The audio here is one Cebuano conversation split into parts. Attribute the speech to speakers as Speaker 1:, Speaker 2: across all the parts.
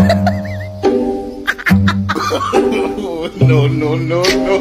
Speaker 1: No, no, no, no.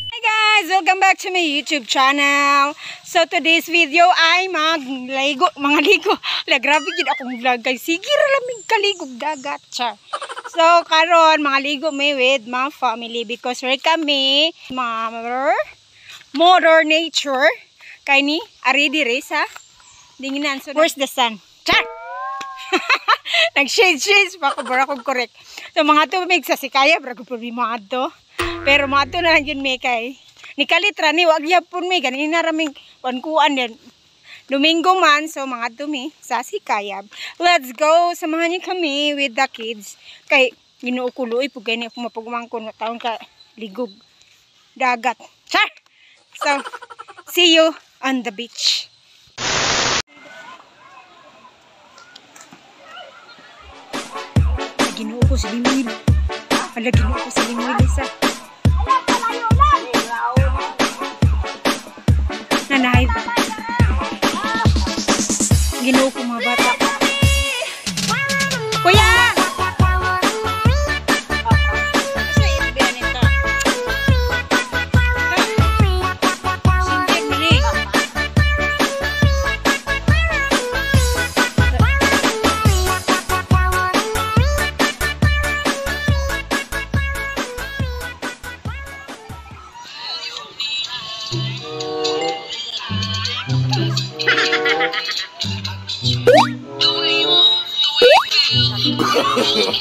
Speaker 2: Hi guys! Welcome back to my YouTube channel. So today's video ay magligo, mga ligo. La grabe gid akong vlog guys. Sige ra lamig kaligog dagat char. So karon mga ligo may with my family because we're kami Mother Nature kay ni ari diri sa dinginan. So where's the sun? Char. Nag shades shades pa ko bara kog correct. So mga tubig sa Sikaya bara ko problema adto. Pero mga na lang yun may kay ni kalitra ni wag yapon may ganina raming kuan din. Domingo man, so mga dumi sa Sikayab. Let's go, samahan niyo kami with the kids. Kay Ginoo ko luoy pug gani ako mapagumangkon taon ka ligog dagat. Char! So see you on the beach. Ginoo ko sa limuil. Ala Ginoo ko sa limuil isa. Nanay. Ginoo ko mga bata. Kuya!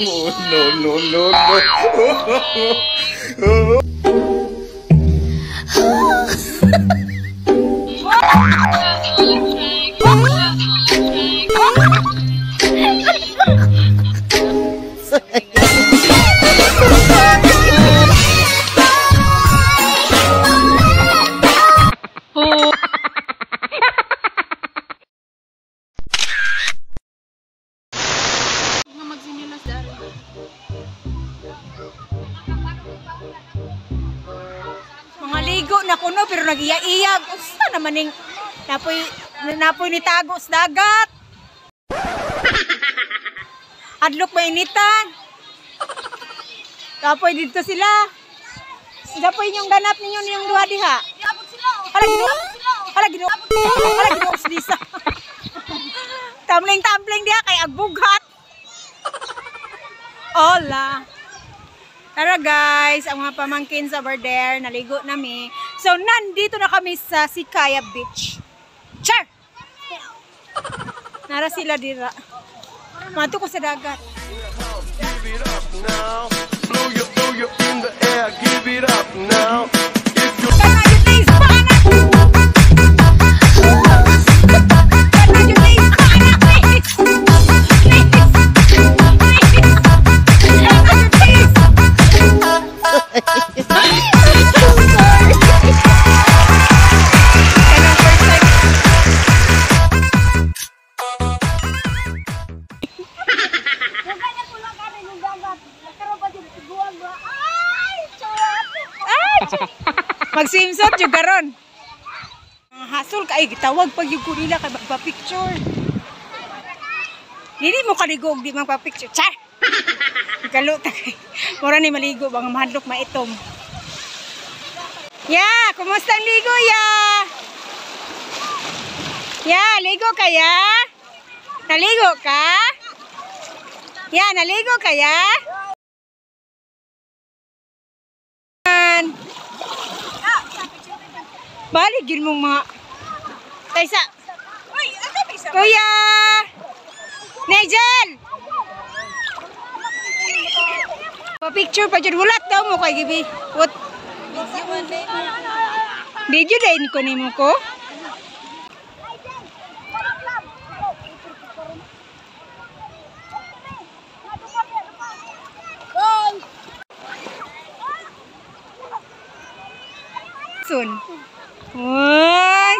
Speaker 1: No, no, no, no.
Speaker 2: Mga ligo na kuno pero nagiya-iyag. Usa naman ning napoy ni tago sa dagat. Adlok mainitan. Tapoy dito sila. Dapoy inyong ganap ninyo niyong duha diha. Hala Ginoo. Hala Ginoo. Hala Ginoo sa disa. Tumbling-tumbling diha kay agbughat. Hola. Tara guys, ang mga pamangkin sa over there, naligo nami. So, nandito na kami sa Sikaya Beach. Char! Nara sila dira. Mato ko sa dagat.
Speaker 1: Give it up now. Blow your in the air. Give it up now. If you
Speaker 2: Mag-swimsuit jud karon. Hasol kay gitawag pag yung nila kay magpa-picture. Dili mo kaligo og di magpa-picture. Char. Galo ta kay. Mura ni maligo bang mahadlok maitom. Ya, kumusta ang ligo ya? Ya, ligo kaya? Naligo ka? Ya, naligo kaya? Balik yun mong mga Taysa. Kuya Nigel! Pa-picture pa dyan. Wulat daw mo kay Gibi. What? Video din ko ni mo ko. Soon. Uy!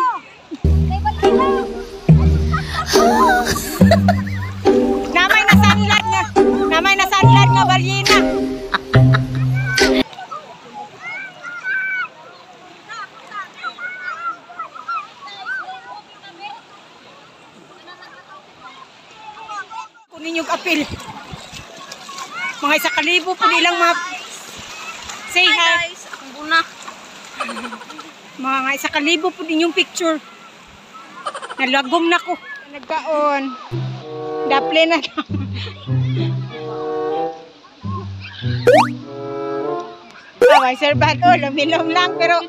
Speaker 2: Ninyong apil. Mga 1,000 po nilang mga... Say hi.
Speaker 3: Hi guys, akong buna.
Speaker 2: Mga 1,000 po ninyong picture. Nalagom na ko. Nagkaon. Daple na. Away, Sir Bato, lumilom lang pero...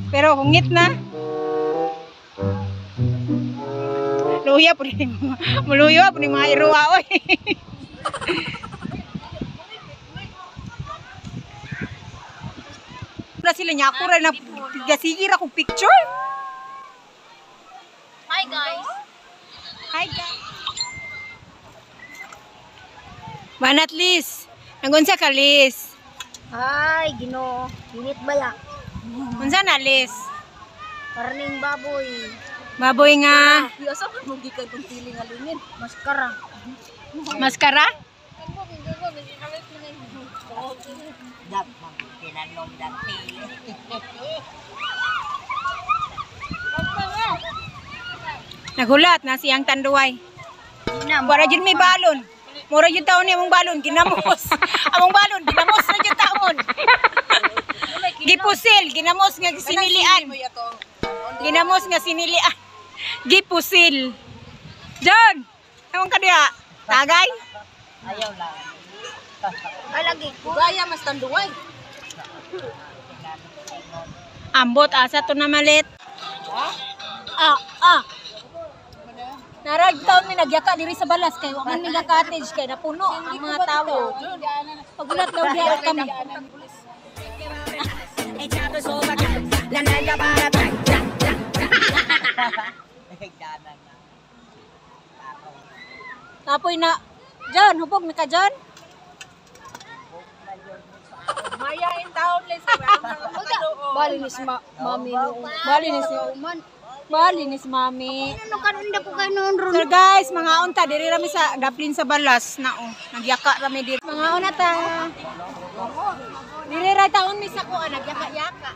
Speaker 2: Pero hungit na. Luya po ni muluyo po ni mga iruwa oy. Na sila niya ako ra na gasigi ra kong picture.
Speaker 3: Hi guys.
Speaker 2: Hi guys. Banat Liz. Nagunsa ka Liz?
Speaker 3: Hi, Ginoo. Init bala.
Speaker 2: Unsa na Liz?
Speaker 3: Karning baboy.
Speaker 2: Baboy nga.
Speaker 3: Asa ka mo gikan kung pili nga lingin? Maskara.
Speaker 2: Maskara? Nagulat na siyang tanduay. Wala jud may balon. Mura jud taon ni among balon ginamos. Among balon ginamos na jud taon. Gipusil, ginamos nga sinilian. Ginamos nga sinilian. Gipusil. John, among kadiya? Tagay?
Speaker 3: Ayaw lang. Ay lagi. Gaya mas tanduay.
Speaker 2: Ambot asa to na malit.
Speaker 3: Ah, ah. Narag taon mi nagyaka diri sa balas kay wa man mi cottage kay napuno ang mga tawo. Pagulat daw diha kami. Tapoy na John, hubog na ka John.
Speaker 2: Maya in taon les.
Speaker 3: Bali ni mami no.
Speaker 2: Bali ni mami.
Speaker 3: Ano karon na ko kanon ron.
Speaker 2: So guys, mga unta diri rami sa daplin sa balas na oh. Nagyaka rami diri. Mga una ta. Diri ra taon mi sa kuan nagyaka-yaka.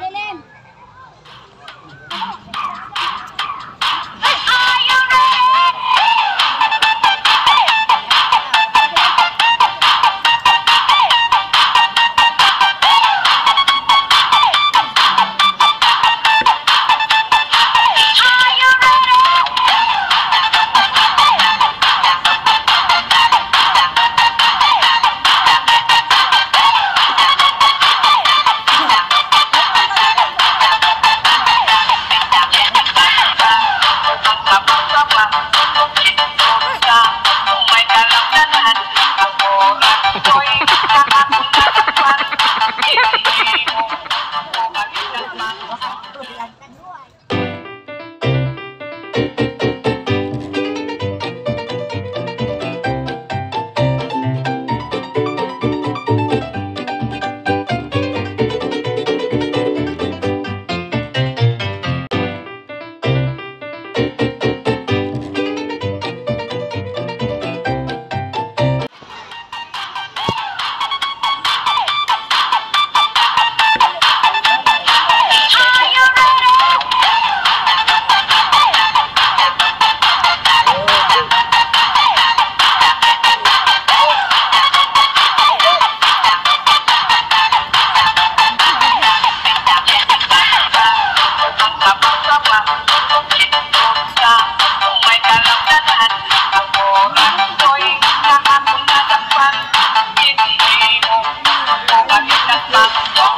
Speaker 3: Lelen.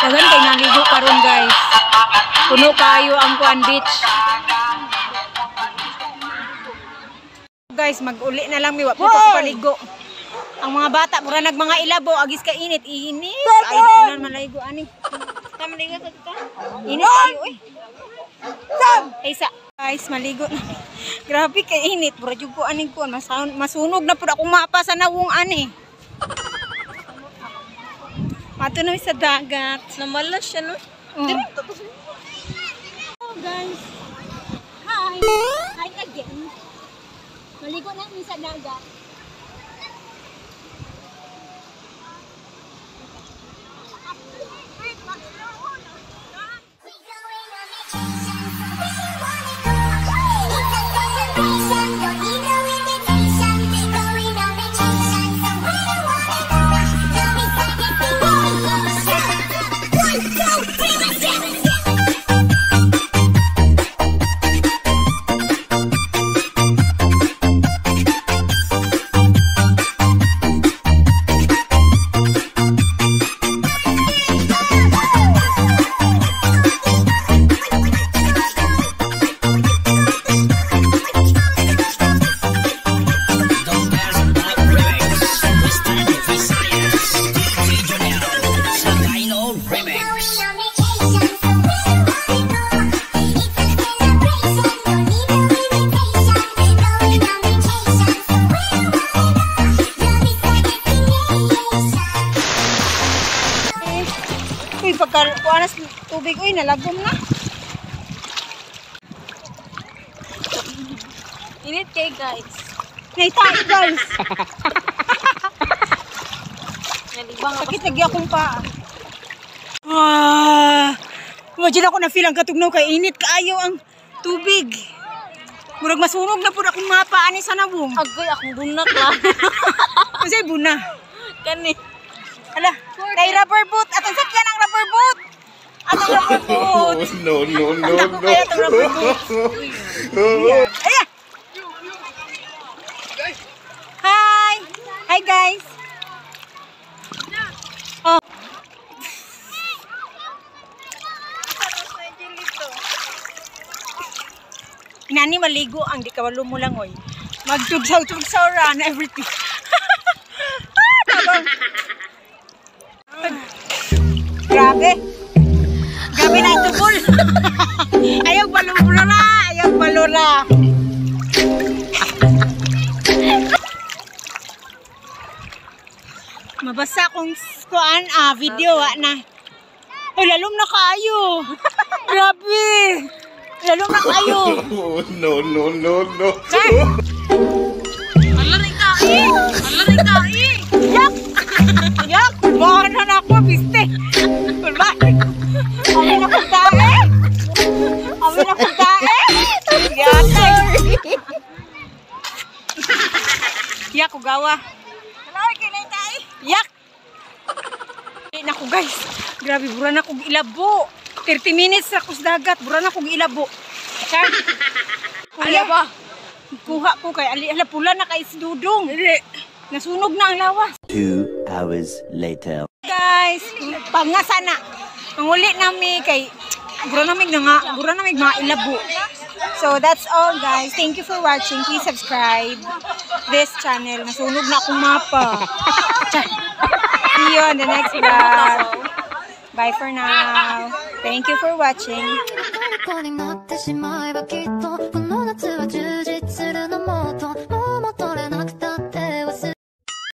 Speaker 2: Daghan kay naligo karon guys. Puno kayo ang kuan beach. Guys, mag-uli na lang mi wa po ko paligo. Ang mga bata mura nag mga ilabo agis ka init, init. Ay kunan malaigo ani. Init kayo oy. Ay sa guys, maligo na. Grabe kay init, mura jud ko aning kuan masunog na pud akong mapa sa nawong ani. Mato na sa dagat.
Speaker 3: Namalas siya no.
Speaker 2: Oh. Oh guys. Hi. Hi again. Maligo na mi sa dagat.
Speaker 4: We going on vacation, so where you wanna go? It's a celebration.
Speaker 2: Pagka kuha na tubig, uy, nalagom na.
Speaker 3: Init kay, guys.
Speaker 2: Naitae, guys.
Speaker 3: Nalibang.
Speaker 2: Sakit lagi akong paa. Ah, imagine ako na feel ang katugnaw kay init kaayo ang tubig. Murag masunog na pud akong mga paa ni sa nawong.
Speaker 3: Agoy, akong bunak lang.
Speaker 2: Unsay buna?
Speaker 3: Kani.
Speaker 2: Ala, kay rubber boot. Atong sakyan ang rubber boot. Atong rubber boot.
Speaker 1: No, no, no,
Speaker 2: Ako
Speaker 1: no.
Speaker 2: kaya atong rubber boot. Ayan. Hi. Hi, guys. Oh. Nani maligo ang di kawalo mo lang, oy. Magtugsaw-tugsaw ra and everything. Ah, tabang. Grabe. Grabe na itubol. Ayaw balura, ayaw balura. Mabasa kong kuan video wa na. Ay, lalom na kaayo. Grabe. Lalom na kaayo.
Speaker 1: No, no, no, no.
Speaker 2: Char!
Speaker 3: Ala rin kai! Ala rin kai!
Speaker 2: Yak! Yak! Kulbahan na na ako, biste. Kulbahan. Amin na kong tae. Amin na kong tae. Yatay. Yak, kugawa. Yak! Ay, naku, guys. Grabe, bura na kong ilabo. 30 minutes na kus dagat. Bura na kong ilabo. Char!
Speaker 3: Kuya ba?
Speaker 2: Kuha ko kay ali ala pula na kay si Dudong. Nasunog na ang lawas.
Speaker 4: 2 hours later.
Speaker 2: Guys, pangasa na. Panguli nami kay bura namig na nga, bura namig mga ilabo. So that's all, guys. Thank you for watching. Please subscribe this channel. Nasunog na akong mapa. Char. See you on the next vlog. Bye for now. Thank you for watching.
Speaker 5: 虜になってしまえばきっと